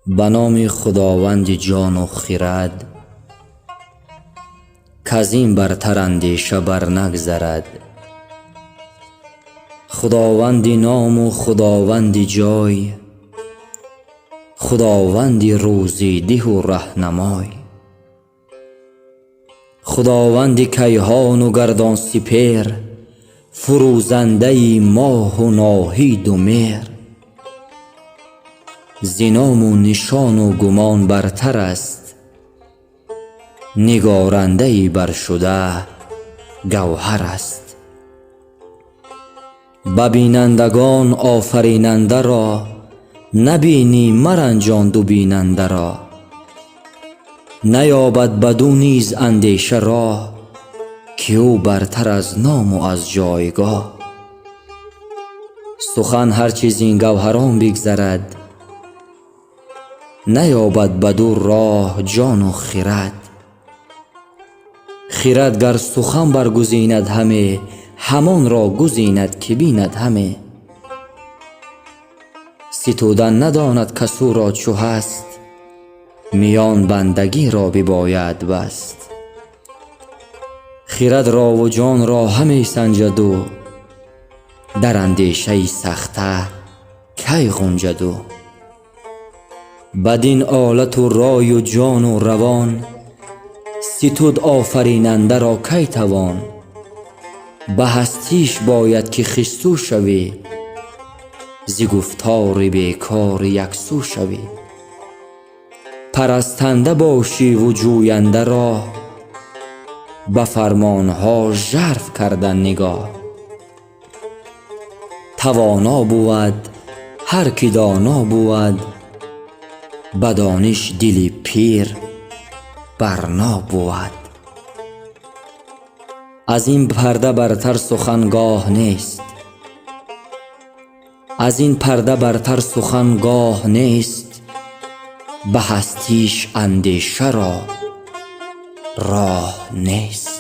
Ба номи Худованди ҷону хирад, каз ин бартар андеша барнагзарад. Худованди ному Худованди ҷой, Худованди рӯзидиҳу раҳнамой, Худованди кайҳону гардон сипеҳр, фурӯзандаи моҳу ноҳиду меҳр. Зи ному нишону гумон бартар аст, нигорандаи баршуда гавҳар аст. Ба бинандагон офаринандаро набинӣ, маранҷон ду бинандаро. Наёбад баду низ андеша роҳ, ки ӯ бартар аз ному аз ҷойгоҳ. Сухан ҳар чи зин гавҳарон бигзарад, наёбад баду роҳ ҷону хирад. Хирад гар сухан баргузинад ҳаме, ҳамонро гузинад, ки бинад ҳаме. Ситудан надонад кас ӯро чу ҳаст, миён бандагиро бибояд баст. Хирад рову ҷонро ҳаме санҷаду, дар андешаи сахта кай ғунҷаду. Бадин олату рою ҷону равон ситуд офаринандаро кай тавон? Ба ҳастиш бояд, ки хишсӯ шавӣ, зи гуфтори бекор яксӯ шавӣ. Парастанда бошиву ҷӯянда роҳ, ба фармонҳо жарф карда нигоҳ. Тавоно бувад ҳар ки доно бувад, ба дониш дили пир барно бувад. Аз ин парда бартар сухангоҳ нест, аз ин парда бартар сухангоҳ нест, ба ҳастиш андешаро роҳ нест.